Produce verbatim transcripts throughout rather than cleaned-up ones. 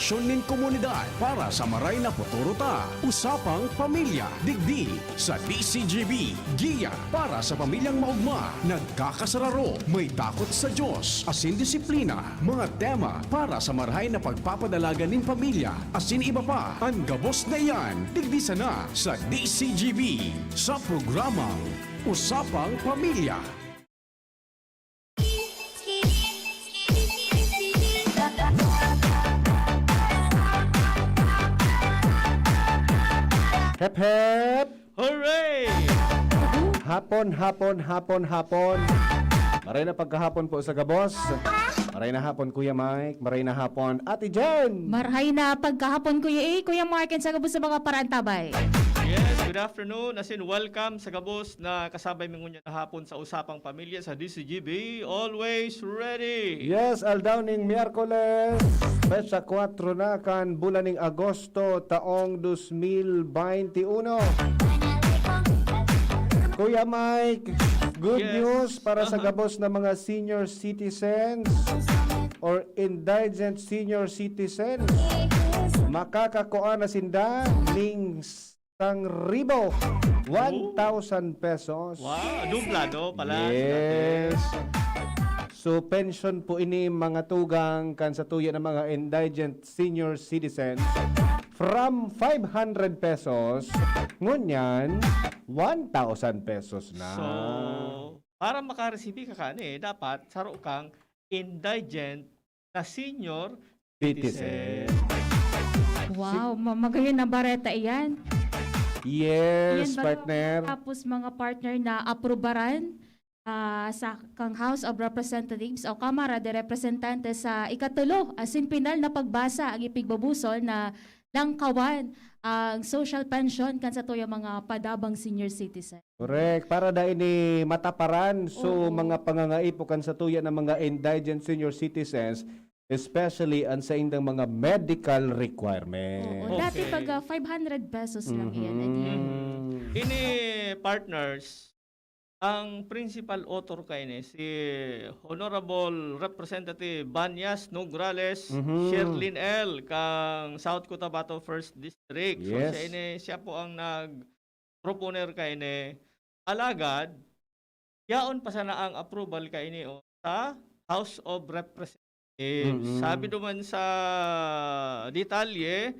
Aksyon nin komunidad para sa maray na futuro ta. Usapang Pamilya, digdi sa D C G B. Giya para sa pamilyang maogma, nagkakasararo, may takot sa Diyos, asin disiplina. Mga tema para sa marahay na pagpapadalagan nin pamilya, asin iba pa. An gabos na iyan, digdi sana sa D C G B, sa programang Usapang Pamilya. Hep, hep! Hooray! Hapon, hapon, hapon, hapon. Maray na pagkahapon po sa gabos. Maray na hapon, Kuya Mike. Maray na hapon, Ate Jen. Marhay na pagkahapon, Kuya A, Kuya Mike, and sa gabos sa mga paraantabay. Yes, good afternoon. Asin, welcome sa gabos na kasabay mi ngunyan na hapon sa Usapang Pamilya sa D C G B. Always ready. Yes, aldaw ning Miyerkules, petsa kwatro na kan bulan ning Agosto, taong dos mil baynte uno. Kuya Mike, good Yes. news para sa Aha. gabos na mga senior citizens or indigent senior citizens. Makakakua na sinda ning sangribo, one thousand pesos. Wow, dublado pala sa dati. Yes. So, pension po ini, mga tugang, kan satuya na mga indigent senior citizens, from five hundred pesos, ngunyan, one thousand pesos na. So, para makaresibi ka kani, dapat saro kang indigent na senior Citizen. citizen. Wow, ma-, magayon na bareta iyan. Yes, Iyan ba partner. Tapos mga partner na aprubaran, ah, sa kang House of Representatives o Kamara de Representantes sa ikatulo asin pinal na pagbasa ang ipigbubusol na langkawan ang social pension kan satuyang mga padabang senior citizen. Correct. Para dai ini mataparan, so, Oo. mga pangangaipo kan satuya na mga indigent senior citizens, especially an saindang mga medical requirements. Oo, dati Okay. pag, ah, five hundred pesos lang iyan, Mhm. Ini, partners, ang principal author kaini, si Honorable Representative Banyas Nograles Mhm. Sherlyn L. kang South Cotabato First District. So, Yes. siya ini, siya po ang nag-proponer kaini. Alagad, yaon pa sana ang approval kaini, o, sa House of Representatives. Mm-mm. Sabi duman sa detalye,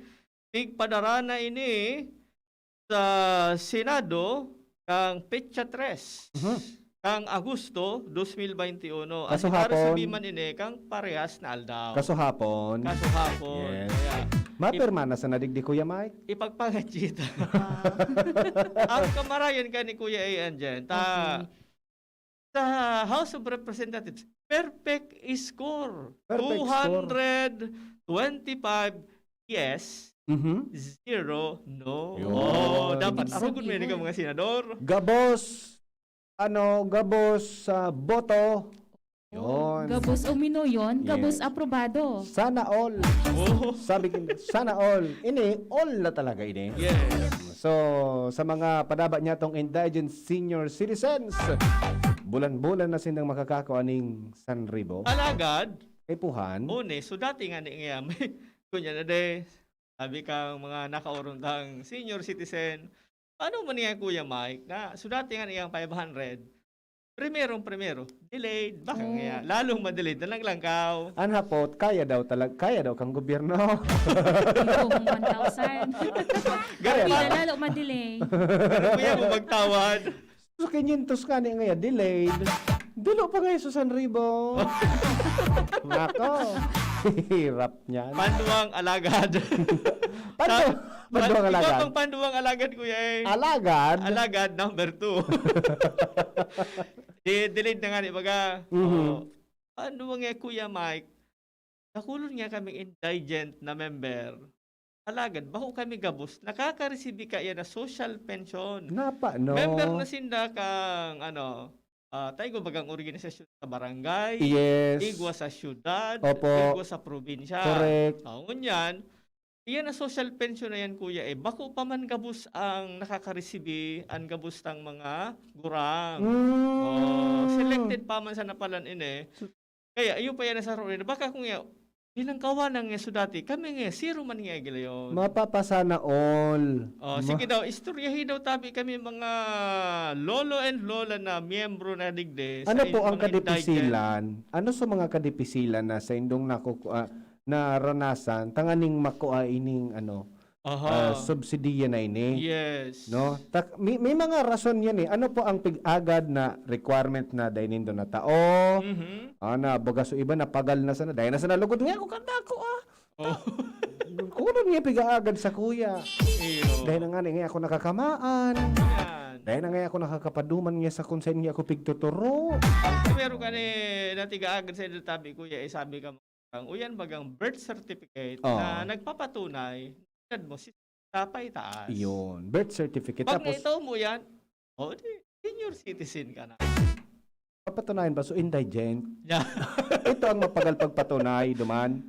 pigpadara na ini sa Senado kang petsa tres, Mhm. kang Agosto dos mil baynte uno. An Kaso hapon. ikaresibi man ini kang parehas na aldaw. Kaso hapon. Kaso hapon. Yes. Kaya, Mapirma na sa nadigdi, Kuya Mike? ipagpangadjita. Wow. Ang kamarayan ka ni Kuya A N dyan, ta, Okay. sa House of Representatives, perfect score. Perfect score. Two hundred twenty-five yes, Mhm. zero no. Yun. Oh, dapat Ibig arugon mo yun ka sabihin, mga senador. Gabos, ano, gabos sa boto. Yun. Gabos uminoyon, gabos Yes. aprobado. Sana all. Oh. Sabi ko, sana all. Ini, all na talaga ini. Yes. So, sa mga padaba niya tong indigent senior citizens, bulan-bulan na sindang makakakua ning sanribo. Alagad, Kaipuhan. One, so dati nga ni, nga may, kunya na de, sabi kang mga nakaurong kang senior citizen, ano man nga, Kuya Mike, na, so dati nga niyang five hundred, primerong primero, delayed. Baka Oh. nga, lalong ma-delayed na lang langkaw. An hapot, kaya daw talag-, kaya daw kang gobyerno. Itong one thousand. Ganun Pila pa. lalo ma-delay. Ganun, Kuya, mo magtawad. So, kinyentos ka ni ngaya, delayed. Dulo pa ngayon sa sanribo. Nako, hirap niyan. Panduang alagad. Pandu-, Sa-, panduang pan-, alagad. Iba pang panduang alagad, Kuya, eh. Alagad? Alagad number two. Di, delayed na nga ni baga. Mhm. Oo. Ano nga, Kuya Mike? Nakulon nga kaming indigent na member. Alagad, bako kami gabos, nakakaresibi kaya na social pension. Napa, no? Member na sinda kang, ano, ah, tayo bagang organisasyon sa barangay, Yes. igwa sa syudad, Opo. igwa sa probinsya. Correct. Ah, ngunyan, iyan na social pension na yan, Kuya, eh. Bako pa man gabos ang nakakaresibi, ang gabos tang mga gurang. Mm. Oh, selected pa man sa napalan ini. So, Kaya, iyo pa yan sa ro-, baka kung ya-, Bilang kawanan nga so dati, kami nga, zero man nga gilayon. Mapapasana all. Oh, sige daw, istoryahi daw tabi kami mga lolo and lola na miyembro na digdi. Ano po ang kadipisilan? Ano sa mga kadipisilan na sa indong nakuku- ah, naranasan tanganing makua ining ano, ah, subsidiya na ini? Yes. No? Tak, may, may mga rason yan eh. Ano po ang pig-agad na requirement na dahil nindo na tao? Mhm. Ah, na baga so iba napagal na sana. Dahil na sana lugod nga ako kadako ah. Oh. Kuno niya pigaagad sa kuya. Iyo. Dahil na nga nga ako nakakamaan. Yan. Dahil na nga ako nakakapaduman nga sa kung saan nga ako pigtuturo. Pero kani natigaagad sa ito tabi kuya, eh, sabi ka ang uyan bagang birth certificate Oo. na nagpapatunay edad mo si tapay taas. Yun. Birth certificate. Pag Tapos, naitaw mo yan, o di, senior citizen ka na. papatunayan ba? So, indigent. Yeah. Ito ang mapagal pagpatunay, duman,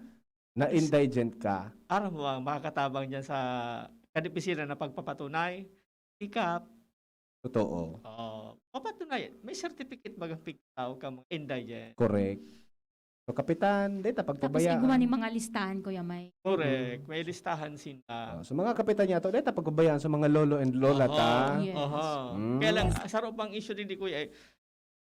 na indigent ka. Aram mo ang makakatabang dyan sa kadipisilan na pagpapatunay. Ikap, Totoo. oh, papatunay. May certificate bagang pigtaw ka mga indigent. Correct. So, kapitan, data Tapos pagpabayaan. igwa ni mga listahan, Kuya Mike. Correct. May listahan sinta. Oh, so, mga kapitan niya to, data pagpabayaan sa mga lolo and lola Aha, ta. Yes. Aha. Mm. Kaya lang, saro pang issue din di kuya eh.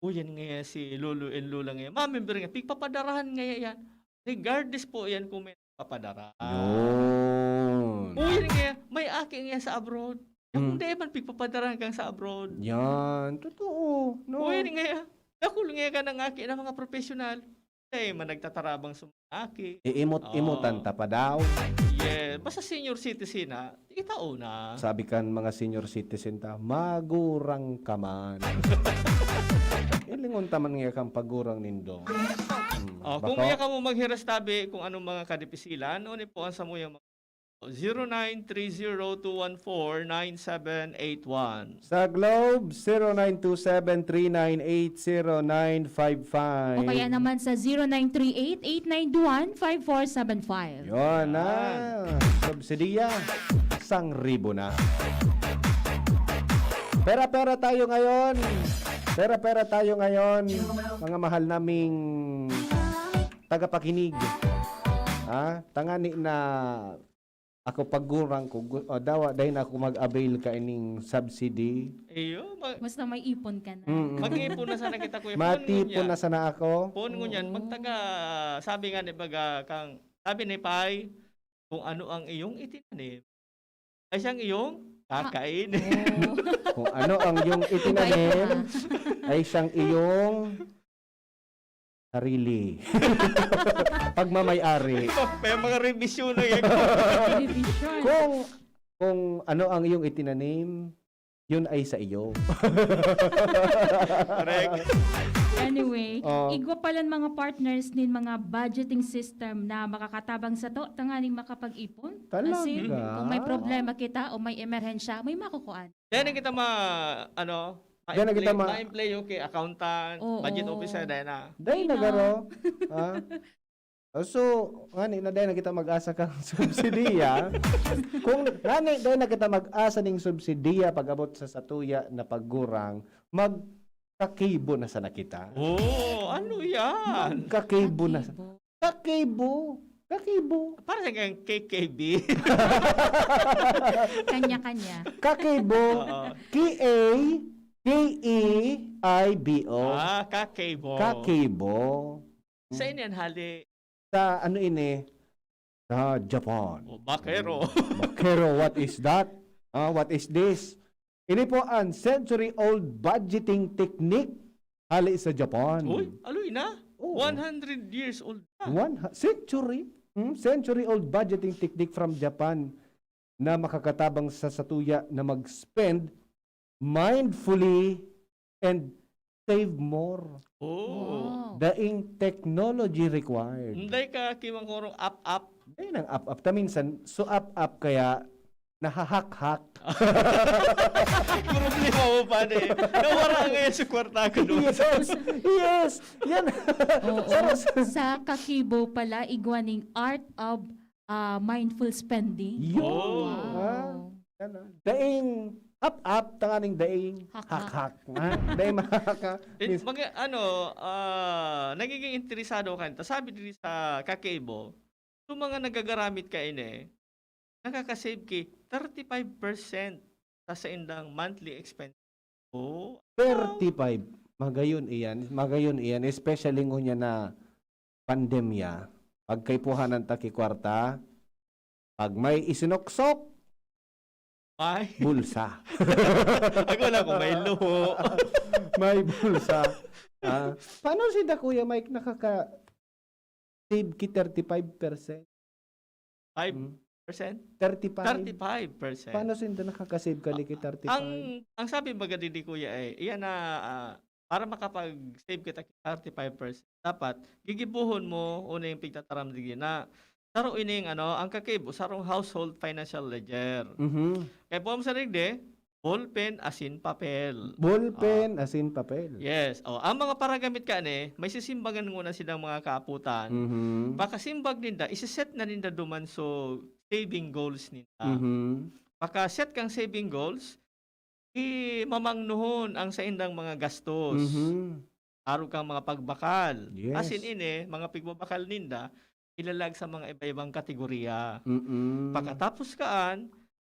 O yan nga si lolo and lola nga. Mamember nga, pigpapadarahan nga yan. Regardless po yan kung may papadara. Yun. O yan nga, may aki nga sa abroad. Kung Mm. di man, pigpapadarahan kang sa abroad. Yan. Totoo. No? O yan nga, dakul nga ka ng aki ng mga professional. Di man nagtatarabang sa mga aki. Iimot-imotan Oo. ta pa daw. Yeah. Basta senior citizen na, itao na. Sabi kan mga senior citizen ta, magurang ka man. Ilingon ta man nga kang pagurang nindo. Hmm, Oh, kung bako? iya ka mo maghiras tabi kung anong mga kadipisilan, o ni po ang samuyang mga zero nine three zero two one four nine seven eight one. Sa Globe, zero nine two seven three nine eight zero nine five five. O kaya naman sa zero nine three eight eight nine one five four seven five. Yun na. Subsidiya, sangribo na. Pera-pera tayo ngayon. Pera-pera tayo ngayon, mga mahal naming tagapakinig. Ha? Tangani na ako pagurang ko, gu- ah, dawa dahil na ako mag-avail ka ining subsidy. Iyo, mag- Basta may ipon ka na. Mm-mm. Mag-ipon na sana kita, kuya. Matipon na sana ako. Phone ngunyan, Oo. magtaga, sabi nga ni baga kang, sabi ni Pai, kung ano ang iyong itinanim, ay siyang iyong kakain. Oo. Kung ano ang iyong itinanim, ay siyang iyong sarili. Pagmamay-ari. May mga revision na yan. Revision. Kung kung ano ang iyong itinanim, yun ay sa iyo. Correct. Anyway, Oh. igwa palan mga partners nin mga budgeting system na makakatabang sa to, tanganing makapag-ipon. As in, Talaga? kung may problema kita o may emerhensya, may makukuan. Yan ang kita ma, ano, Yan ang kita ma- ma-employ okay, accountant, Oo. budget officer, dahil na. Dahil Ay, no. nagaro. Ha? Ah, so, ngani na dahil na kita mag-asa kang subsidiya. Kung ngani dahil na kita mag-asa ning subsidiya pag-abot sa satuya na paggurang, magkakibo na sana kita. Oh, ano yan? Kakibo na. Kakibo. Kakibo. Kakibo. Para sa kang K K B. Kanya-kanya. Kakibo. Oo. K A K E I B O. Ah, kakibo. Kakibo. Sa inyan hali. Sa ano ini? Sa Japan. O, bakero. Bakero, what is that? Ah, what is this? Ini po ang century-old budgeting technique hali sa Japan. Uy, aloy na. Oo. One hundred years old na. One hu- century? Hmm? Century-old budgeting technique from Japan na makakatabang sa satuya na mag-spend mindfully and save more. Oh. Wow. Daing technology required. Hindi ka kimangkurong up-up. Dahil nang up-up. Ta minsan, so up-up kaya nahahak-hak. Problema mo pa na eh. Nawara ngayon sa kwarta ko doon. Yes! Yes! Yan! Oo. Sarap. Sa Kakibo pala, igwa ning Art of ah, Mindful Spending. Yun! Oh. Ha? Wow. Yan, ah. Daing ap-ap, tanganing daing Hakhak. hakhak. Ha? Daing mahaka. In, mag, ano, ah, nagiging interesado ka nito. Sabi diri sa Kakeibo, so mga nagagaramit ka ini, nakaka-save ki thirty-five percent sa saindang monthly expense. Oh, Thirty-five. Magayon iyan. Magayon iyan. Especially ngunyan na pandemya. Pagkaipuhanan ta ki kwarta, pag may isinuksok, ay. Bulsa. Ako lang kung may luho. May bulsa. Ah, paano si da Kuya Mike nakaka save ki thirty-five percent? Hmm? 5%? thirty-five. 35%. Paano sinda nakaka-save ka ni ki thirty-five? Ang ang sabi baga digdi, kuya, eh, iyan na, ah, para makapag-save kita ki thirty-five percent, dapat gigibohon mo una yung pigtataram digdi na saro ining ano, ang Kakeibo, sarong household financial ledger. Mhm. Kaya po sa digdi, ballpen, asin, papel. Ballpen, asin, papel. Yes. Oh, ang mga paragamit ka ni, may sisimbagan muna silang mga kaaputan. Mhm. Pakasimbag ninda, isiset na ninda duman so saving goals ninda. Mhm. Paka-set kang saving goals, imamangnohon ang saindang mga gastos. Mhm. Arog kang mga pagbakal. Yes. Asin ini, mga pigbabakal ninda, ilalag sa mga iba-ibang kategorya. Mm-mm. Pakatapos kaan,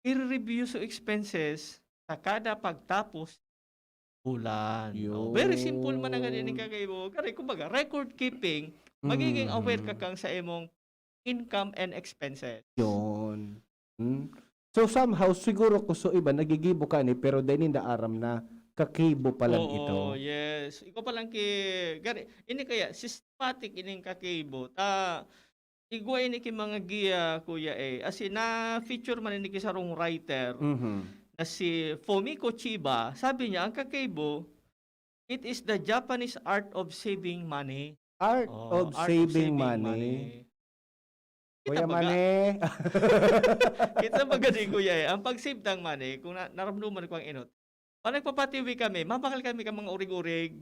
i-review so expenses sa kada pagtapos bulan. Yun. Oh, very simple man ang ganyan, Kakeibo. Kaya kumbaga, record keeping, magiging aware ka Mm. kang sa imong income and expenses. Yun. Hmm? So somehow, siguro ko so iba, nagigibo ka ni, pero dahil ninda aram na, Kakeibo pa lang Oo, ito. Yes. Ikaw pa lang ki, gari, ini kaya, systematic ining Kakeibo. Ta, igwa ini ki mga giya, kuya, eh. As in, na-feature man ini ki sarong writer Mhm. na si Fumiko Chiba. Sabi niya, ang Kakeibo, it is the Japanese art of saving money. Art Oh, of art saving money. Kita Kuya baga, Mane. kita baga di, kuya, eh. Ang pag-save ng money, kung na, naramdaman ko ang inot, pag nagpapatiwi kami, mabakal kami ka mga urig-urig.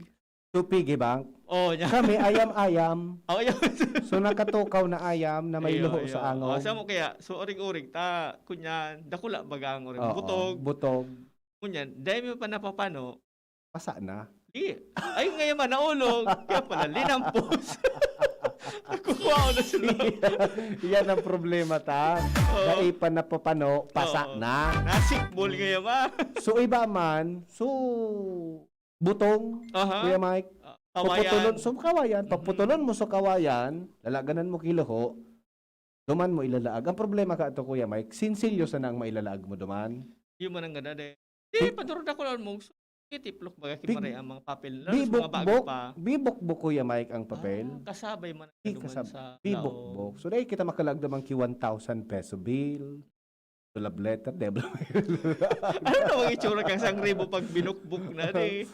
To piggy bank. Oh, niya. Kami, ayam-ayam. Oh, yun. So nakatukaw na ayam na may Iyo, luho iyo. sa angog. Oh, sa mo kaya, so urig-urig, ta, kunyan, dakula baga ang urig. Oo, Butog. Butog. Kunyan, dahil mo pa napapano, Pasa na. Di. Ay, ngayon man, naulog. Kaya pala, linampos. Nakukuha ko na sila. Yan ang problema ta. Oo. Dai pa napapano, pasa Oo. na. Nasikbol ngayon, ma. So iba man, so butong, Aha. Kuya Mike, Ah, paputulon, kawayan. so kawayan, Mhm. paputulon mo sa kawayan, lalaganan mo kiluho, duman mo ilalaag. Ang problema ka to, Kuya Mike, sinsilyo sana ang mailalaag mo duman. Yun man ang ganda, de. Di, padurog ako lang mo. Itiplok baga Big- kimare ang mga papel. Lalo sa mga bago Bibukbok, pa. bibukbok, Kuya Mike, ang papel. Ah, kasabay man Di naman kasab-, sa bibukbok. laog. So, dahil kita makalag naman ki one thousand peso bill. To love letter, di ba? Ano na mag-itsura kang sang ribo pag binukbok na, di?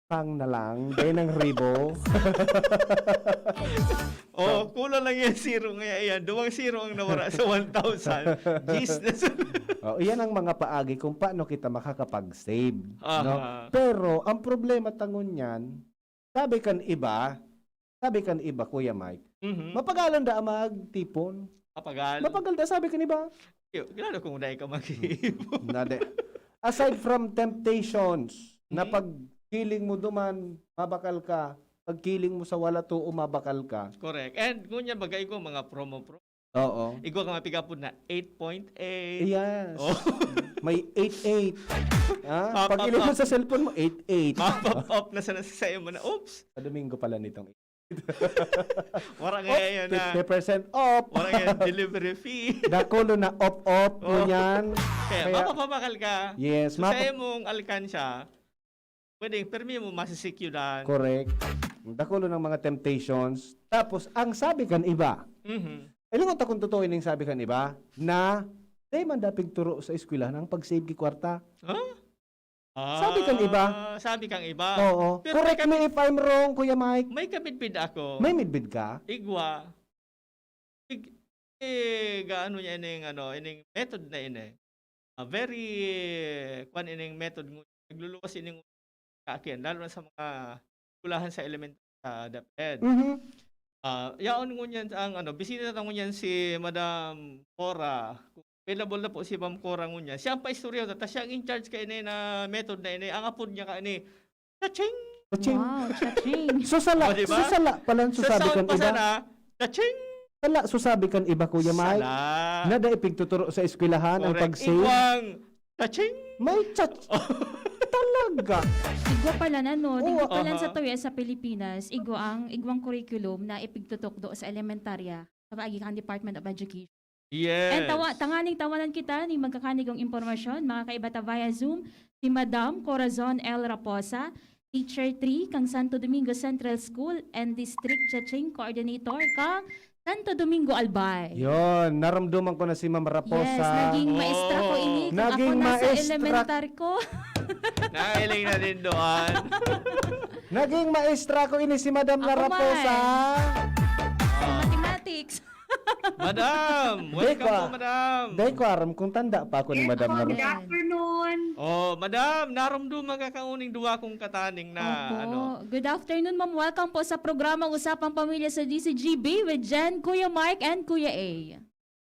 Pang na lang, dahil ng ribo. Oh, kulang lang yan zero ngayon. Ayan, duwang zero ang nawara sa one thousand. Gis na sa... Oh, iyan ang mga paagi kung paano kita makakapag-save. No? Aha. Pero, ang problema tangon niyan, sabi kan iba, sabi kan iba, Kuya Mike, Mhm. mapagalon da ang magtipon. Mapagal. Mapagal da, sabi kan iba. Yo, kilala kong dahil ka mag-iipon. Nade. Aside from temptations, na Mhm. pag feeling mo duman, mabakal ka. Pag feeling mo sa wala to, mabakal ka. Correct. And ngunyan, bagay ko, mga promo-promo. Oo. Igwa ka mapigapon na eight point eight. Yes. Oh. May eight eight. Ha? Pop Pag up, ilimot pop. Sa cellphone mo, eight eight. Mapop-up na sana sa sayo mo na, oops, Sa Domingo pala nitong. wala Oh, ngayon na. fifty percent off. Wala ngayon, delivery fee. Dakulo na off-off mo Oh. yan. Kaya, Kaya, mapapabakal ka. yes, So, sa mapa- imong alkansya, pwedeng permi mo masisikyudan. Correct. Dakulo ng mga temptations. Tapos, ang sabi kan iba, Mhm. alam mo ta kung totoo ining sabi kan iba, na di man dapig turo sa eskwelahan ang pag-save ki kwarta. Huh? Sabi kang iba. Ah, sabi kang iba. Oo. Pero may Correct me if I'm wrong, Kuya Mike. May kamidbid ako. May midbid ka? Igwa. Ig-, eh, gaano niya ining, ano, ining method na ini. Ah, very, kwan ining method ng, nagluluwas ining kaakian, lalo na sa mga eskwelahan sa elementary, sa DepEd. Mhm. Ah, yaon ngunyan ang, ano, bisita ta ngunyan si Madam Cora, kung available na po si Ma'am Cora ngunyan. Siya ang paistorya, ta siya ang in charge kaini na method na ini. Ang apod niya kaini, Chaching! Chaching. Wow, chaching. So sala, O, di ba? so sala pala ang Sa susabi sound kan pa iba. Sana, Chaching! Sala, susabi kan iba, Kuya Mike. Sala. Nada ipigtuturo sa eskwelahan ang Correct. pag-save. Iwang, Chaching! May chat. Talaga. Igwa pala na, no? Oo. Igwa pala Aha. sa tuya sa Pilipinas, igwa ang igwang curriculum na ipigtutukdo sa elementarya sa paagi kan Department of Education. Yes. And tawa, tanganing tawanan kita ni magkakanigong impormasyon, mga kaiba ta via Zoom, si Madam Corazon L. Raposa, Teacher three kang Santo Domingo Central School and District Chaching Coordinator kang Santo Domingo, Albay. Yon, naramdaman ko na si Ma'am Raposa. Yes, naging Oh. maestra ko ini kung Naging ako nasa maestra- elementar ko. Nahiling na din doon. Naging maestra ko ini si Madam na Ako Raposa. man. Sa mathematics. Madam! Day Welcome ko, po, madam. Day ko aram kung tanda pa ako ni Madam na Good Raposa. afternoon. Oh, madam, narumduman ka kangunong duwa kong kataning na, Opo. ano. Good afternoon, ma'am. Welcome po sa programang Usapang Pamilya sa D C G B with Jen, Kuya Mike, and Kuya A.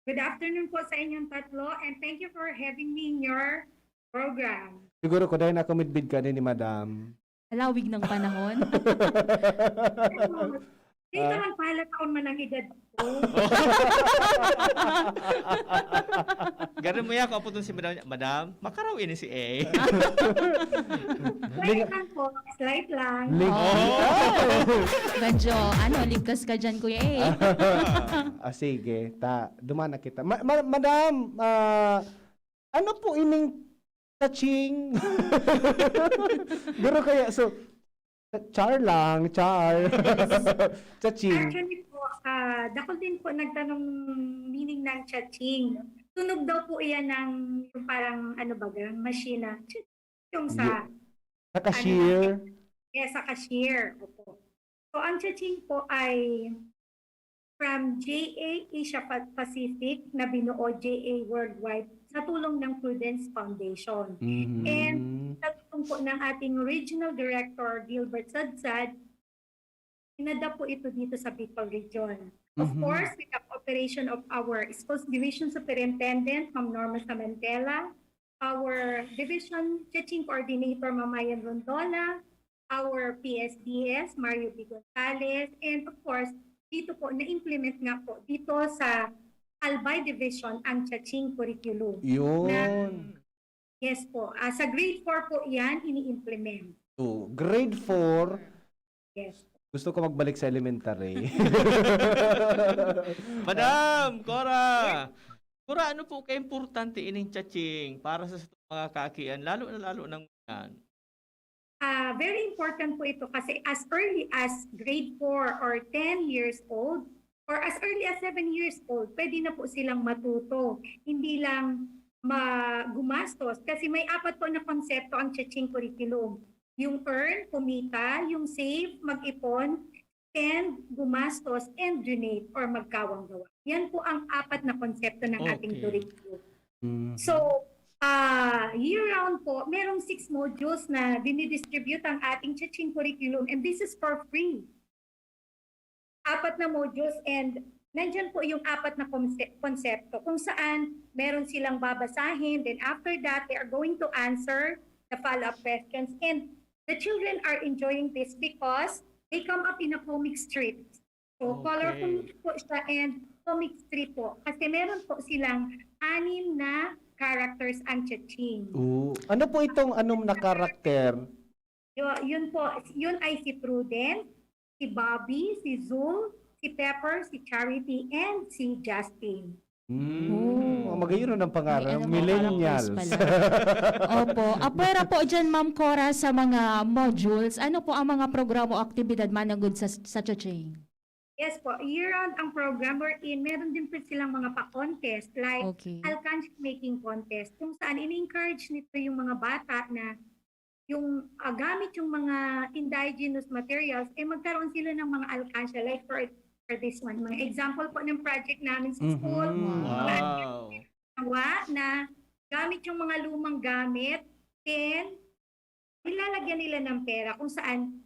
Good afternoon po sa inyong tatlo, and thank you for having me in your program. Siguro ko dahil nakamidbid ka ni Madam. Halawig ng panahon. Dito lang pala taon man ang edad ko. Ganun mo yan, kung aputon si madam, madam, makaraw ini si A. Slight lang po, slight lang. Ling- Oh. Medyo, ano, ligkas ka dyan, Kuya A. Ah, sige, ta, dumana kita. Ma- ma- madam, ah, ano po ining chaching? Guro kaya, so, char lang, char. Chaching. Actually po, ah, dakul din po nagtanong meaning ng chaching. Tunog daw po iyan ng yung parang ano baga, machine na yung sa Sa cashier. Yes, sa cashier. Opo. So, ang chaching po ay from J A Asia Pa- Pacific na binuo J A Worldwide sa tulong ng Prudence Foundation. Mhm. And sa tulong po ng ating Regional Director, Gilbert Sadsad, inada po ito dito sa Bicol Region. Of Mhm. course, with the cooperation of our Schools Division Superintendent, Ma'am Norma Samantela, our Division Teaching Coordinator, Ma'am Mayan Rondola, our P S D S, Mario B. Gonzalez, and of course, dito po, na-implement nga po dito sa Albay Division ang Chaching Curriculum. Yun. Yes po. Ah, sa grade four po yan, ini-implement. So, grade four, Yes. gusto ko magbalik sa elementary. Madam, Cora! Cora, ano po ka-importante ining chaching para sa mga kaakian, lalo na lalo ng yan? Ah, very important po ito kasi as early as grade four or ten years old or as early as seven years old, pwede na po silang matuto. Hindi lang ma gumastos kasi may apat po na konsepto ang Chaching Curriculum. Yung earn, kumita, yung save, mag-ipon, spend, gumastos, and donate or magkawang gawa. Yan po ang apat na konsepto ng ating Okay. curriculum. Mm. So, ah, year-round po, merong six modules na dinidistribute ang ating Chaching Curriculum, and this is for free. Apat na modules, and nandyan po yung apat na konse- konsepto kung saan meron silang babasahin, then after that, they are going to answer the follow-up questions. And the children are enjoying this because they come up in a comic strip. So, Okay. colorful po siya and comic strip po. Kasi meron po silang anim na characters ang Chaching. Oo. Ano po itong anom na karakter? Yo, yun po, yun ay si Prudence, si Bobby, si Zul, si Pepper, si Charity, and si Justin. Mm. Oh. Oh, magayon ang pangalan. May ano, Millennials. characters pala. Opo. Apwera po dyan, Ma'am Cora, sa mga modules, ano po ang mga programa o aktibidad managod sa, sa Chaching? Yes po, year-round ang program wherein meron din po silang mga pa-contest like Okay. Alkansya Making Contest kung saan ini-encourage nito yung mga bata na yung ah, gamit yung mga indigenous materials, eh magkaroon sila ng mga alkansya. Like for, for this one, mga example po ng project namin sa school, Mhm. Wow. Gawa na gamit yung mga lumang gamit, then nilalagyan nila ng pera kung saan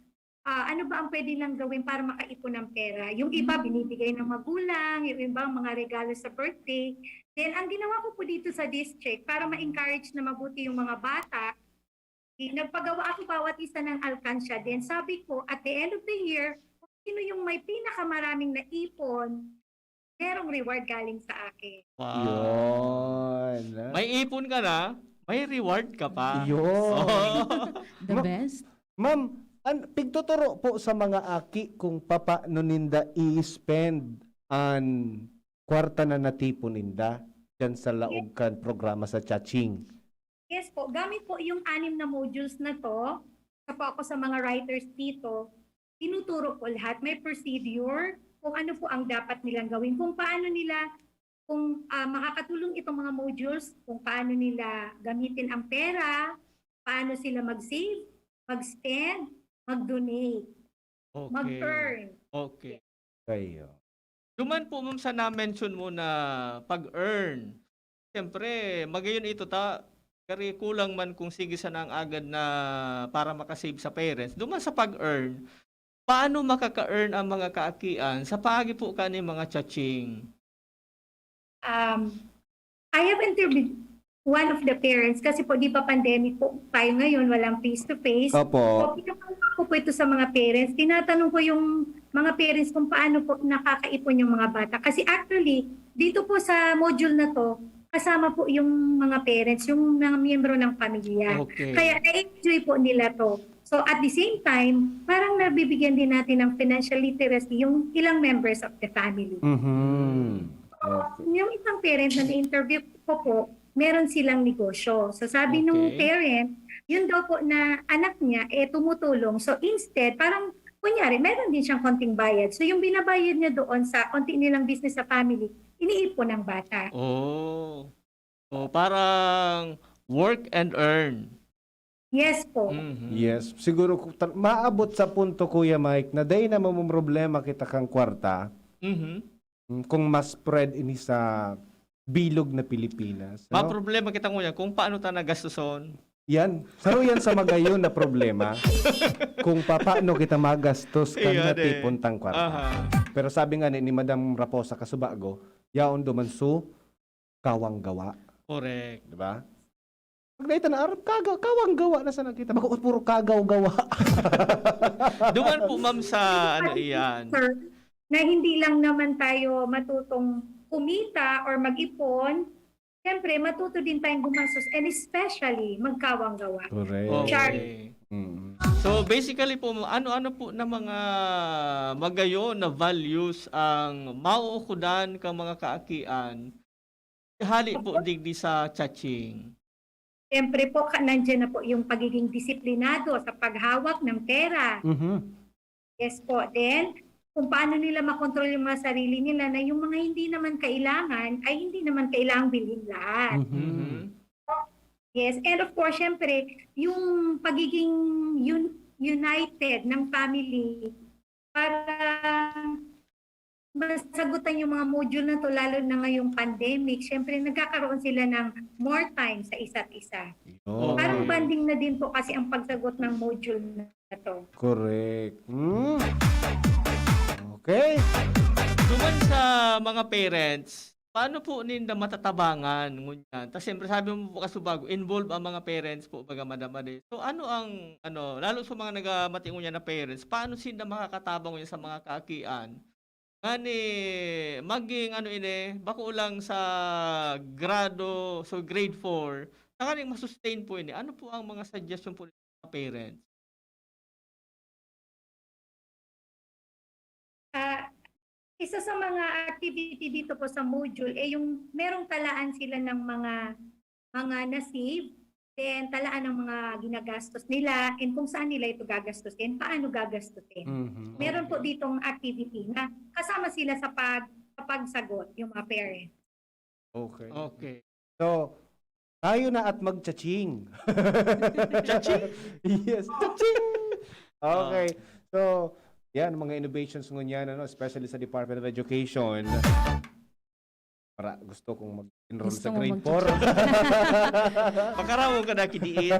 ah, ano ba ang pwede lang gawin para makaipon ng pera. Yung iba binibigay ng magulang, yung iba mga regalo sa birthday. Then, ang ginawa ko po dito sa district, para ma-encourage na mabuti yung mga bata, di, nagpagawa ako bawat isa ng alkansya. Then, sabi ko, at the end of the year, kung sino yung may pinakamaraming naipon, merong reward galing sa akin. Wow. Yun. May ipon ka na, may reward ka pa. Yun. Oh. The Ma- best? Ma'am, an, pigtuturo po sa mga aki kung papaano ninda i-spend an kwarta na natipon ninda dyan sa laog kan programa sa Chaching. Yes po, gamit po yung anim na modules na to, isa po ako sa mga writers dito, tinuturo ko lahat. May procedure kung ano po ang dapat nilang gawin, kung paano nila, kung ah, makakatulong itong mga modules, kung paano nila gamitin ang pera, paano sila mag-save, mag-spend, mag-donate, Okay. mag-earn. Okay. Kayo. Duman po, ma'am, sa na-mention mo na pag-earn, siyempre, magayon ito ta, kari kulang man kung sige sana ang agad na para makasave sa parents. Duman sa pag-earn, paano makaka-earn ang mga kaakian sa paagi po kaning mga Chaching? Um, I have interviewed one of the parents kasi po, di ba, pandemic po tayo ngayon, walang face-to-face. Opo. So, pinapagawa ko po ito sa mga parents. Tinatanong ko yung mga parents kung paano po nakakaipon yung mga bata. Kasi actually, dito po sa module na to, kasama po yung mga parents, yung mga miyembro ng pamilya. Okay. Kaya na-enjoy po nila to. So at the same time, parang nabibigyan din natin ng financial literacy yung ilang members of the family. Mhm. Okay. Yung isang parent na na-interview ko po, meron silang negosyo. So sabi nung Okay. parent, yun daw po na anak niya, eh, tumutulong. So instead, parang kunyari, meron din siyang konting bayad. So yung binabayad niya doon sa konti nilang business sa family, iniipon ng bata. Oh. Oh, parang work and earn. Yes po. Mhm. Yes. Siguro ku- ta- maabot sa punto, Kuya Mike, na dahil na mamumroblema kita kang kwarta, Mhm. mm, kung mas spread ini sa bilog na Pilipinas. Ma No? problema kita, nguya, kung paano ta nagastuson. Yan. Saro yan sa magayon na problema kung paano kita magastos kan Iya, de. natipon tang kwarta. Aha. Pero sabi nga ni, ni Madam Raposa Kasubago, yaon duman su kawang gawa. Correct. Di ba? Pag naita na arap, kagaw, kawang gawa na sana kita. Bako, puro kagaw gawa. Duman po, ma'am, sa ano iyan. Sir, na hindi lang naman tayo matutong kumita or mag-ipon, siyempre, matuto din tayong gumastos, and especially magkawang gawa. Correct. Char- Okay. Mm. So basically po, ano-ano po na mga magayon na values ang mauukudan kang mga kaakian hali po digdi sa Chaching? Siyempre po, ka, nandiyan na po yung pagiging disiplinado sa paghawak ng pera. Mhm. Yes po. Then, kung paano nila makontrol yung mga sarili nila na yung mga hindi naman kailangan, ay hindi naman kailangang bilhin lahat. Mhm. Mhm. Yes. And of course, syempre, yung pagiging un- united ng family para masagutan yung mga module na to, lalo na ngayong pandemic, syempre nagkakaroon sila ng more time sa isa't isa. Yun. Parang bonding na din po kasi ang pagsagot ng module na to. Correct. Hmm? Okay. Duman sa mga parents, paano po ninda matatabangan ngunyan? Tas siyempre, sabi mo po kasubago, involved ang mga parents po, baga, Madam Ade. So ano ang, ano, lalo sa mga nagamati ngunyan na parents, paano sinda makakatabang ngunyan sa mga kaakian? Ngani, maging ano ini, bako lang sa grado, so grade four, tanganing ma-sustain po ini. Ano po ang mga suggestion po ng mga parents? Ah, isa sa mga activity dito po sa module, eh, yung merong talaan sila ng mga, mga na-save, then talaan ng mga ginagastos nila, and kung saan nila ito gagastusin, paano gagastusin. Mhm. Meron po ditong activity na kasama sila sa pag, sa pagsagot, yung mga parents. Okay. Okay. So, tayo na at magchaching. Chaching? Yes. Chaching! Okay. So, yan, mga innovations ngunyan, ano, especially sa Department of Education. Para gusto kong mag-enroll Gusto sa mo grade mag- four. Pakarawon ka na, kidiit.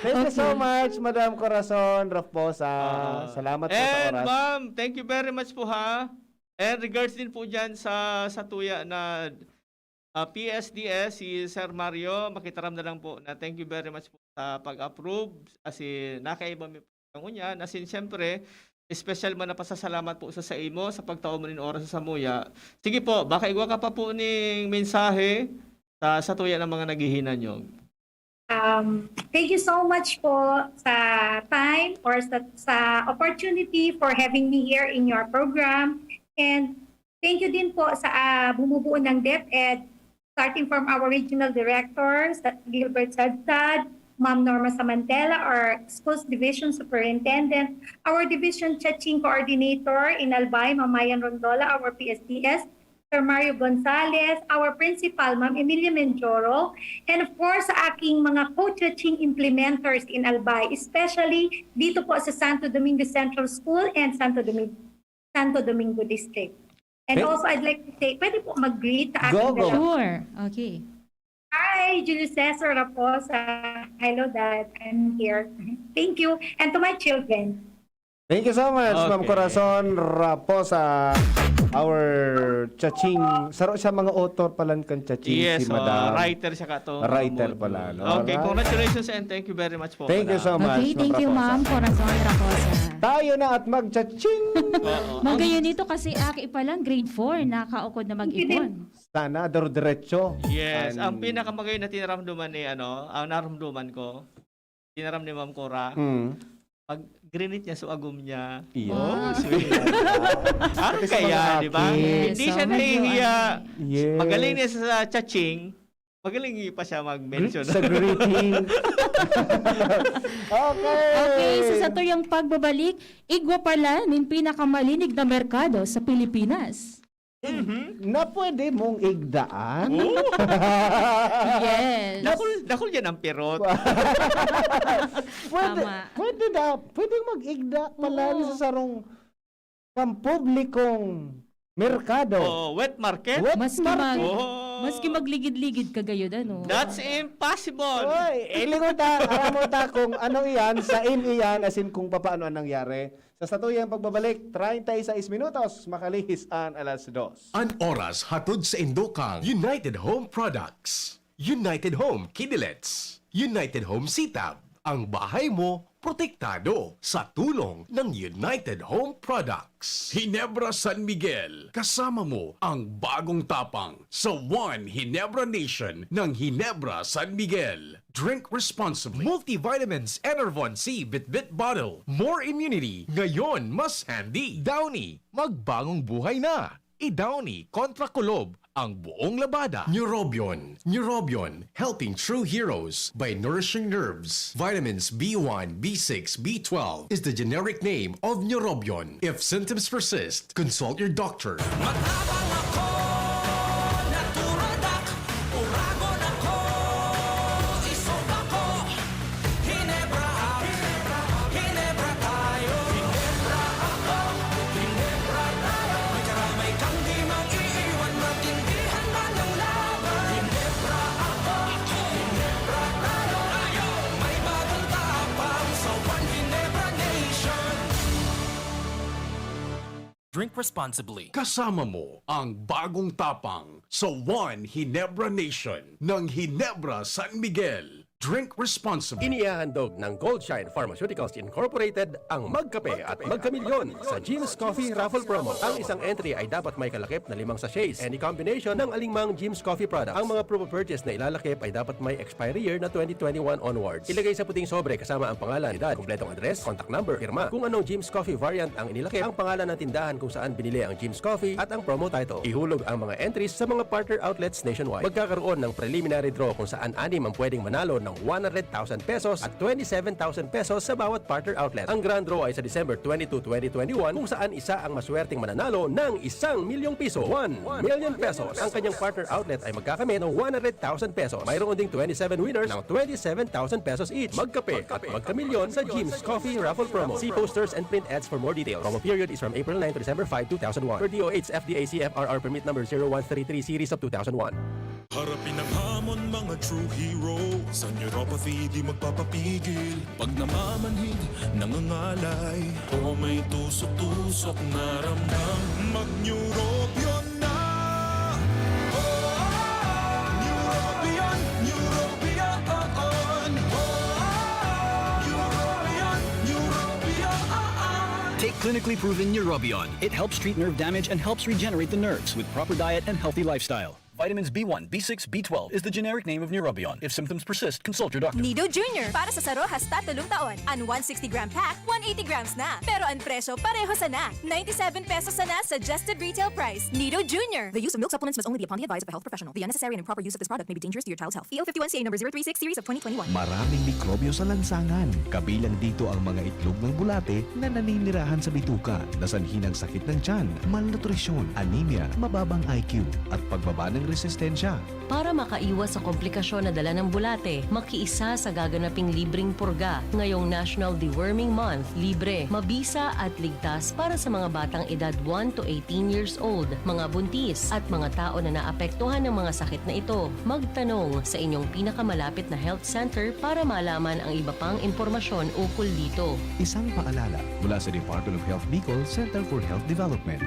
Thank you so Okay. much, Madam Corazon Raposa. Ah. Salamat po sa And oras. Ma'am, thank you very much po, ha. And regards din po dyan sa, sa tuya na ah, P S D S, si Sir Mario, makitaram na lang po na thank you very much po sa pag-approve. As in, nakaiba mi po ang unya. As in, siyempre, special man na pasasalamat po sa saimo sa pagtao mo nin oras sa samuya. Sige po, baka igwa ka pa po ning mensahe sa, sa tuya ng mga naghihinanyog. Um, thank you so much po sa time or sa, sa opportunity for having me here in your program. And thank you din po sa ah, bumubuo ng DepEd, starting from our regional director, sa Gilbert Sadsad, Ma'am Norma Samantela, our schools division superintendent, our division teaching coordinator in Albay, Ma'am Mayan Rondola, our P S D S, Sir Mario Gonzalez, our principal, Ma'am Emilia Menjoro, and of course, sa aking mga co-teaching implementers in Albay, especially dito po sa Santo Domingo Central School and Santo Domingo, Santo Domingo District. And Eh? Also, I'd like to say, pwede po mag-greet sa Go, aking go. dalawa. Sure. Okay. Hi, Julius Cesar Raposa. Hello, Dad. I'm here. Thank you. And to my children. Thank you so much, Ma'am Okay. Corazon Raposa, our chaching. Saro siya mga author pala kan chaching Yes, si oh, Madam. writer siya ka to. Writer Module. pala, no? Okay, Alright. Congratulations and thank you very much po. Thank you so much, Okay, thank you, Raposa. Ma'am Corazon Raposa. Tayo na at magchaching! Oo. Magayon dito kasi aki pa lang, grade four, nakaaukod na mag-ipon. Sana, duro-diretso. Yes, An- ang pinakamagayon na tinaramdaman ni ano, ang naramdaman ko, tinaram ni Ma'am Cora, Mm. pag grinit niya so agom niya. Iyo. Oh, Wow. sweet. Ano Pati sa kaya, mga di ba? aki. Yes, Hindi siya so medyo nahihiya. ano, Yes. Magaling niya sa chatting. Magaling pa siya mag-mention. Sa greeting. Okay. Okay, so sa tuyang pagbabalik, igwa pala nin pinakamalinig na merkado sa Pilipinas. Mhm. Na pwede mong igdaan. Oh, Yes. dakul, dakul yan ang pirot. Pwede, Tama. pwede na, pwede mag-igda pala Oo. sa sarong pampublikong merkado. Oh, wet market. Wet Maski market. mag, Oh. maski magligid-ligid ka gayud, ano? That's impossible. Oy, ilingon ta, alam mo ta kung ano iyan, sa in iyan, as in kung paano ang nangyari. Sa satuyang pagbabalik, treinta y seis minutos, makalihis an alas dos. An oras hatod sa indukang United Home Products. United Home Kidilets. United Home Sitab. Ang bahay mo, protektado sa tulong ng United Home Products. Ginebra San Miguel, kasama mo ang bagong tapang sa One Ginebra Nation ng Ginebra San Miguel. Drink responsibly. Multivitamins Enervon C Bitbit Bottle. More immunity, ngayon mas handy. Downy, magbagong buhay na. I-Downy kontra kulob ang buong labada. Neurobion. Neurobion, helping true heroes by nourishing nerves. Vitamins B one, B six, B twelve is the generic name of Neurobion. If symptoms persist, consult your doctor. Matabang ako, natural dak. Uragon ako, isog ako. Ginebra ako, Ginebra tayo. Ginebra ako, Ginebra tayo. May karamay kang di mag-iiwan, matindihan man ang laban. Ginebra ako, Ginebra tayo. May bagong tapang sa One Ginebra Nation. Drink responsibly. Kasama mo ang bagong tapang sa One Ginebra Nation ng Ginebra San Miguel. Drink responsibly. Inihahandog ng Goldshine Pharmaceuticals Incorporated ang Magkape at Magkamilyon sa Jim's Coffee Raffle Promo. Ang isang entry ay dapat may kalakip na limang sachets, any combination ng alingmang Jim's Coffee product. Ang mga proof of purchase na ilalakip ay dapat may expiry year na twenty twenty-one onwards. Ilagay sa puting sobre kasama ang pangalan, edad, kompletong address, contact number, pirma. Kung anong Jim's Coffee variant ang inilakip, ang pangalan ng tindahan kung saan binili ang Jim's Coffee at ang promo title. Ihulog ang mga entries sa mga partner outlets nationwide. Magkakaroon ng preliminary draw kung saan anim ang pwedeng manalo ng one hundred thousand pesos at twenty-seven thousand pesos sa bawat partner outlet. Ang grand draw ay sa December twenty-two, twenty twenty-one, kung saan isa ang maswerteng mananalo ng isang milyong piso, one million pesos. Ang kanyang partner outlet ay magkakamit ng one hundred thousand pesos. Mayroon ding twenty-seven winners ng twenty-seven thousand pesos each. Magkape at magkamilyon sa Jim's Coffee Raffle Promo. See posters and print ads for more details. Promo period is from April nine to December five, two thousand one. Per D O H F D A C F R R permit number zero one three three series of two thousand one. Harapin ang hamon, mga true hero. Sa neuropathy di magpapapigil. Pag namamanhid, nangangalay, o may tusok-tusok na ramdam, mag-Neurobion na! Clinically proven Neurobion. It helps treat nerve damage and helps regenerate the nerves with proper diet and healthy lifestyle. Vitamins B one, B six, B twelve is the generic name of Neurobion. If symptoms persist, consult your doctor. Nido Junior, para sa saro hasta tolong taon. An one sixty gram pack, one eighty grams na. Pero an presyo, pareho sana. Ninety-seven pesos sana suggested retail price. Nido Junior. The use of milk supplements must only be upon the advice of a health professional. The unnecessary and improper use of this product may be dangerous to your child's health. P L fifty-one C A number zero three six series of twenty twenty-one. Maraming mikrobyo sa lansangan. Kabilang dito ang mga itlog ng bulate na naninirahan sa bituka, na sanhi ng sakit ng tiyan, malnutrisyon, anemia, mababang I Q, at pagbaba ng resistensya. Para makaiwas sa komplikasyon na dala ng bulate, makiisa sa gaganaping libreng purga ngayong National Deworming Month. Libre, mabisa at ligtas para sa mga batang edad one to eighteen years old, mga buntis, at mga tao na naapektuhan ng mga sakit na ito. Magtanong sa inyong pinakamalapit na health center para malaman ang iba pang impormasyon ukol dito. Isang paalala mula sa Department of Health Bicol Center for Health Development.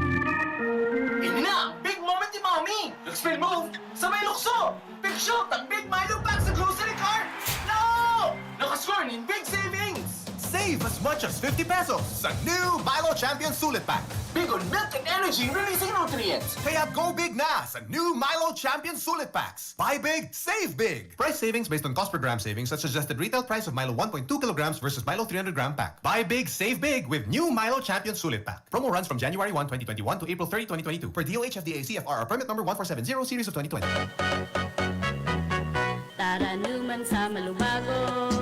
Ini na ang big moment ni Mommy! Nag-spell move sa may lukso! Big shoot ang Big Milo Pack sa grocery cart! No! Nakascore nin big savings! Save as much as fifty pesos sa new Milo Champion Sulit Pack. Big on milk and energy releasing nutrients. Kaya go big na sa new Milo Champion Sulit Packs. Buy big, save big. Price savings based on cost per gram savings at suggested retail price of Milo one point two kilograms versus Milo three hundred gram pack. Buy big, save big with new Milo Champion Sulit Pack. Promo runs from January one, twenty twenty-one to April thirty, twenty twenty-two, per D O H F D A C F R or permit number one four seven zero series of twenty twenty. Taranuman sa Malubago,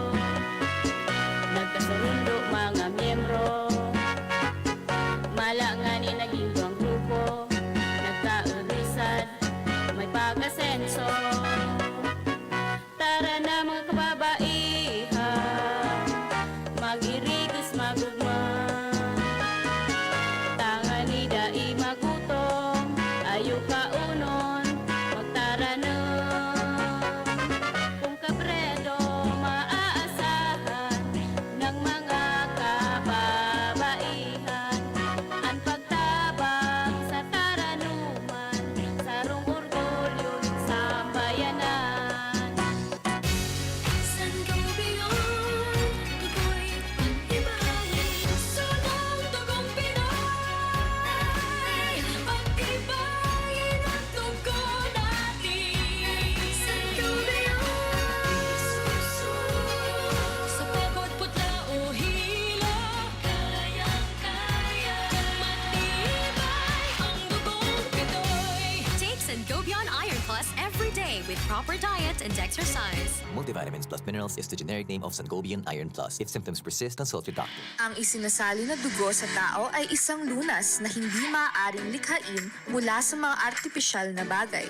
nagkasurundo mga miyembro. Mala ngani naging duwang grupo, nagkaurusan, may pag-asenso. Tara na, mga kababaihan, mag-irigos, magugma. Tangani dai magutom, ayo kaunon, magtaranom. Kung kabredo maaasahan ng mga kababaihan, an pagtabang sa taranuman, sarong orgulyo nin sambayanan. Sangobion, dugoy pag-ibayan, sunong dugong Pinoy. Pag-ibayan ang dugo natin. Sangobion, sa pagod, putla o hilo, kayang-kaya. Matibay ang dugong Pinoy. Take Sangobion Iron Plus every day with proper diet and exercise. Multivitamins plus minerals is the generic name of Sangobion Iron Plus. If symptoms persist, consult your doctor. Ang isinasali na dugo sa tao ay isang lunas na hindi maaaring likhain mula sa mga artipisyal na bagay.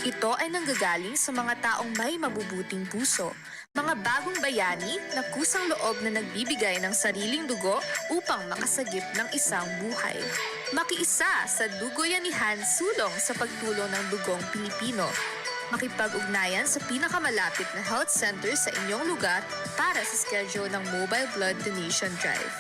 Ito ay nanggagaling sa mga taong may mabubuting puso, mga bagong bayani na kusang loob na nagbibigay ng sariling dugo upang makasagip ng isang buhay. Makiisa sa Dugoyanihan Sulong sa pagtulong ng Dugong Pilipino. Makipag-ugnayan sa pinakamalapit na health center sa inyong lugar para sa schedule ng Mobile Blood Donation Drive.